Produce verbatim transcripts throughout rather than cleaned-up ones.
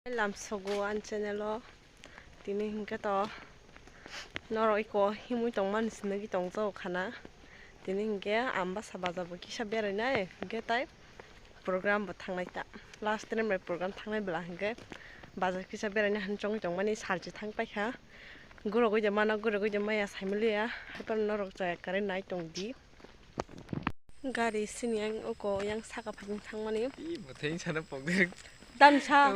Lamsogo ani channel o tini hinkhe to norok iko himui tongmani sinigwi tongjago khana. Tini hinkhe Ambasa bazar bo kisa berainai hinkhe tai program bo thangnai ta. Last time bai program thangnai bwla hinkhe bazar kisa beraina hinwi chongwi tongmani salchi thang paikha. Gurogwi de mano, gurogwi de maya saimiliya. Haiphano norok chaya kwrwi nai tongdi. Gari sini yang uko yang saka phajing thangmani. Ih, bwthai sana pokjak. Damsa.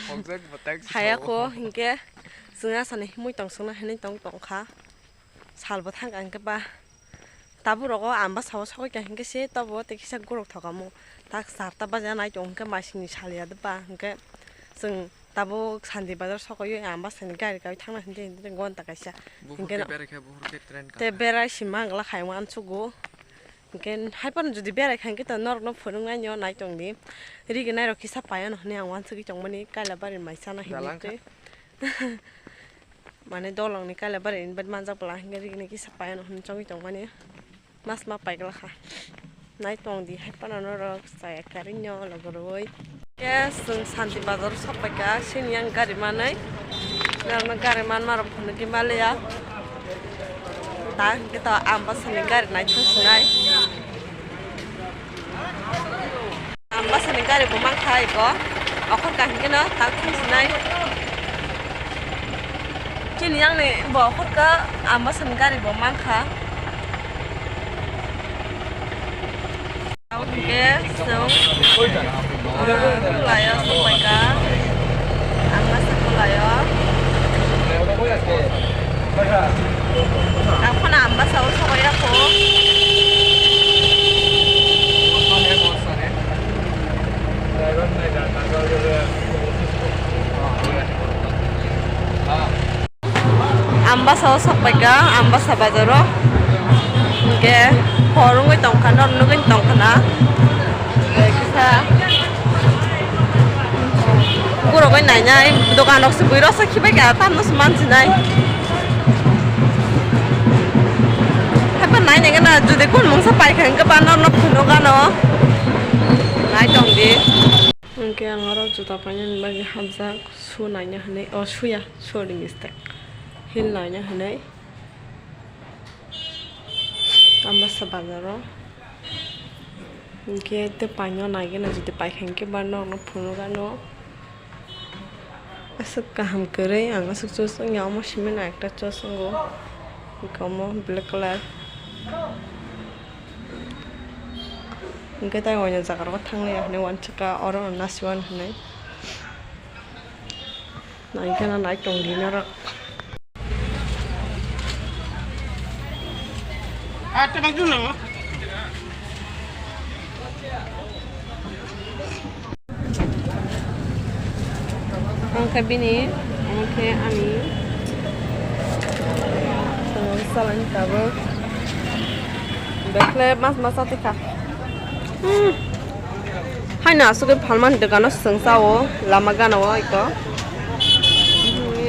Pokjak bwthai. Hayako hinkhe chwng asani himui tongsongna hinwi tong tongkha. Salbo thangkha hinkhe ba. Tabuk rogo Ambasa o sokoi kha hinkhe se tobo tei kisa guruk thokamu. Tak charta baja nai tong hinkhe maisingni saliya de ba hinkhe chwng tabuk Santi Bazar sokoi Ambasa ni gari kai thangna hinkhe hinkhe gonta kaisa. Buphur hinkhe khe no berai khe, buphur khe train tei ka. Berai si mangla khai uansugo. Hinkhe haiphano jodi berai kha hinkhe to norokno phunuknai nai tongdi. Rigi nairok kisa paiyano hinwi ang uansugwi tongmani Kailabari mai chana hinwi Dalang kha. Tei. Mane dolongni Kailabari ni bad manjak bwla hinkhe rigi ni kisa paiyano hinwi chongwi tongmani. Mas ma paigwlakha. Nai tongdi haiphano norok chaya karwi no logorwi. Khe chwng Santi Bazar o sok paikha, sini yang gari manwi. Norokno gari manma rok phunukgwi maliya. Ta hinkhe to Ambasa ni gari nai thang sinai. Ambasa ni gari bo mankha iko. Okhor ka hinkhe no tak thang sinai. Chini yang ni bo okhor ka Ambasa ni gari bo mankha. Oke, so, ah, kulayo, so paika. Ang nasa kulayo. Ang phana Ambasa o sokoi ya ko. Ambasa o sok paikha, Ambasa bazar o. Hinkhe hor wngwi tongkha, nor nugwi tongkha na. Kisa borok bai nainai, dokan rok se bui rok se khibai kha, tamno se mansinai. Haiba nainai gana, jodi kun mungsa paikha hinkhe ba norno phunuk gano. Nai tongdi. Hinkhe ang oro juta painani bagwi hapjak. Shoe naina hinwi, oh, shoe ya, sorry, mistake. Heel naina hinwi. Ambasa bazar o. Hinkhe tei paino naigwna, jodi paikha hinkhe ba norokno phunukgano. Aswk kaham kwrwi, ang aswk choose wngya, omo simi no ekta choose wngo. Hinkhe omo black colour. Hinkhe tai oino jaga rogo thangliya hinwi uansukha, oro no nasiwano hinwi. Nai gana nai tongdi norok. Ang khe bini, ang khe ani. Salani tabuk. Bekle mas mas ati kha. Hmm. Haino aswk khe phalmani dogano swng cha-o lama gana-o eko.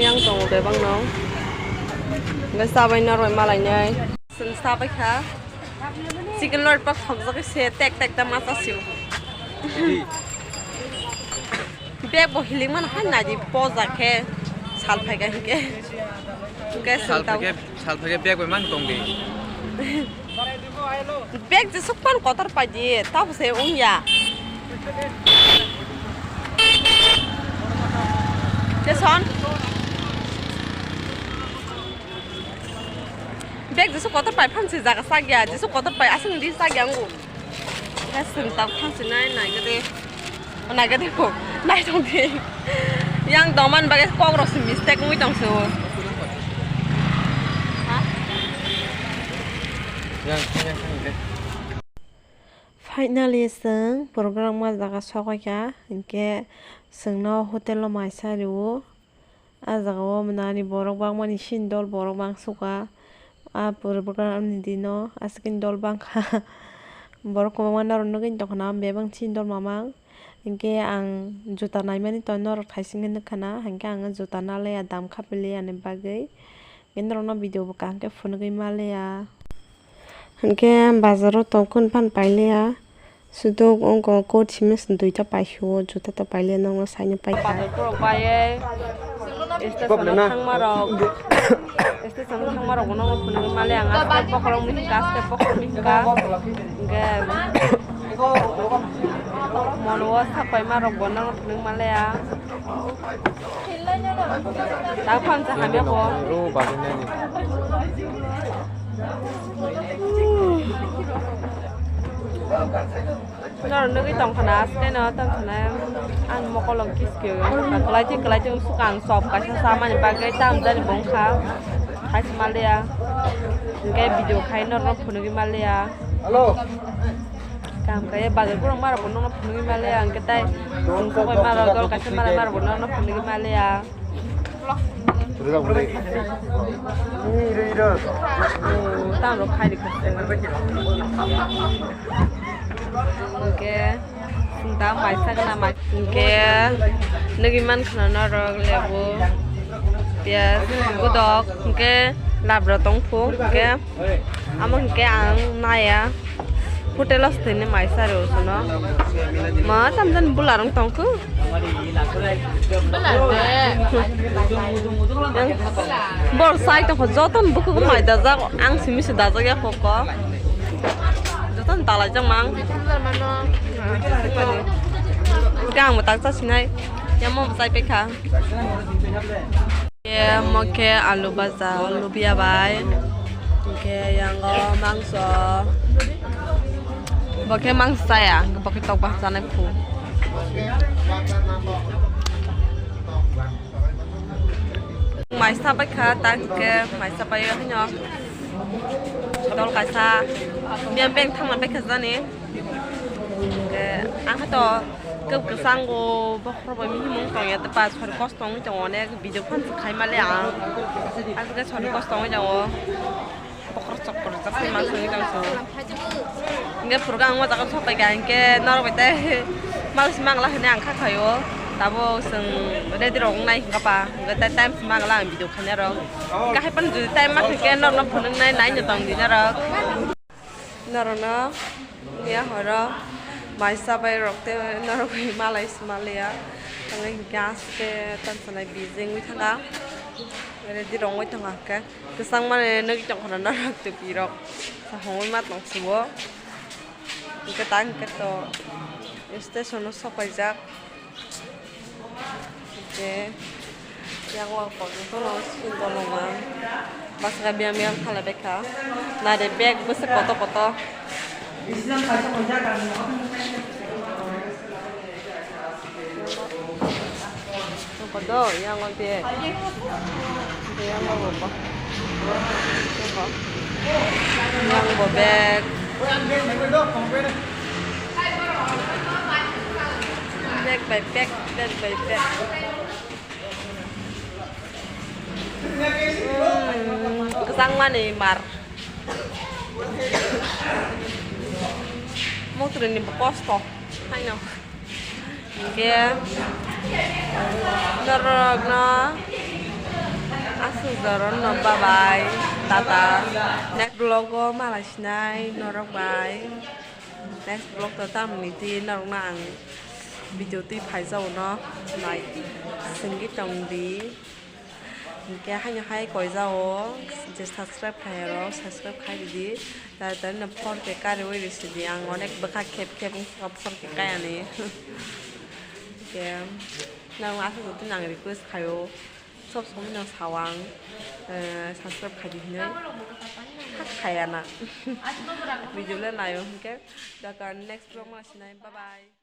Yang tongo bebak no. Hwnkhe chabai norbai malainai. Swng chabai kha. Chicken lollipop thokjagwi se tek tek ta ma cha sio. Bag bo hilik mano hai naidi poja khe sal phaikha hinkhe. Hinkhe swng tabuk. Sal phaikhe bag bai mang tongdi. Bag jesuk pan kotor paidi, tabo se wngya. Jason. Bag jesuk kotor pai phan se jaga chakya, jesuk kotor pai aswk di chakya wngo. Khe swng tak thang sinai naigade. Naigade kok. Naitongdi. Yang dongman bagwi kok rok se mistake wngwi tong se o. Ha? Yang, yang, yang, yang. Finally, chwng program ma jaga sokoi kha, hinkhe chwngno hotel o mai cha rw o. Ah jaga o nani borok bangmani sini dol borok bang sukha. Ah program ni dino aswkni dol bangkha. Borok kwbangma norok nugwi tongkha na bebak sini dol mamang. Hinkhe ang juta naimani to norok thaising nukha na, hinkhe ang juta naliya dam khapiliya ni bagwi. Hinkhe norokno video bo kaham khe phunugwi maliya. Hinkhe bazaro tongkhon phan pailiya. Sudok ongko coat simis duita paisio, juta ta paile nokno saino paikha. Bathai borok bayai, station o thangmarok, station o thangmarok bono phunugwi male ang aste bokhorok mihingka, aste bokhorok mihingka, hingke mono o sapai marok bono phunugwi male ang. Tak phan sa hamya ko. Ro bagwi nani. Nor nugwi tongkhana askeno tongkhana ang mokolong kiskio. Kwlai ti kwlai ti sukang sop kaisa samani bagwi tam jani bongkha. Hai smalya. Hingke video khai norno phunugwi malya. Hello. Kam kaya bagwi borok marok bono phunugwi male ang khe tai. Sung sokoi marok dol kaisa male marok bono phunugwi male ang. Rijak bwlwi. Tam rok khai di khoseng. Hingke sung ta mai sagna mai. Hingke nugwi man khana norok lebu, piyaj, godok, hingke labra tongphu, hingke amo hingke ang naya. Hotel o swtwi ni mai sari usuno. Ma tamjani bula rong tongkhu. Bol sai tongkho jotono bukugo mai dajak ang simi se dajak ya koko. Jotono dalai jak mang. Kang bo tak cha sinai. Ya mo bo chai pekha. Ke mo khe alu baja, lubia bai. Hingke yango mangso. Bo khe mangso chaya, bo khe tok baha chanai phu. Maisa bai kha, ta hingke maisa bai hino. Dol kaisa, biyang beng thangma bai kha jani. Hingke ang khe to Kwb kwchango bokhorok bai mihimung tongya, tei ba sori kosto wngwi tongo, onek video phan se khai male ang. Aswk khe sori kosto wngwi tongo, bokhorok chokor jak se mangsa wngwi tong se. Hingke phurukhe ang o jaga sopai kha, hingke norok bai tei mal se mangla hinui ang kha khaio. Tabuk chwng ready rok wngnai hingka pa, hingke tei time se mangla ang video khainai rok. Hingke hai phano jodi time ma khaikhe norokno phunuknai naino tong di norok. Norokno ya horo mai chabai rok tei norok bai malai se maliya. Tangwi hingke aste tansanai bijing wi thangkha. Ready rok wi thangkha hingke kwchang mani nugwi tongkha norok topi rok. Sahongwi ma tong subo. Hingke ta hingke to station o sopaijak. Hingke yang wang kotor kotor sindol wngma. Bwskango biyang biyang khalai baikha. Nare bag bwswk kotor kotor. Kotor yang o bag. Yang o bo. Yang bo bag. Bag by bag, bag by bag. Hmm, kwchangmani mar. Motrini bo kosto haino. Hingke norokno aswk jorokno bye bye, tata. Next vlog o malai sinai norok bai. Next vlog to tamni twi norokno ang video twi phaijao no nai sengwi tongdi. Hingke haino hai koijao je subscribe khaiyarok subscribe khai ridi. Tata no four K kariui risidi ang onek bwkha khep khep wngkha four K kayani. Hingke nang aswk twi nang request khaio. Sob somoi no sao ang, eh, subscribe khaidi hinui. Hak khaya na. Video le naio hingke. Dakar next vlog ma sinai. Bye bye.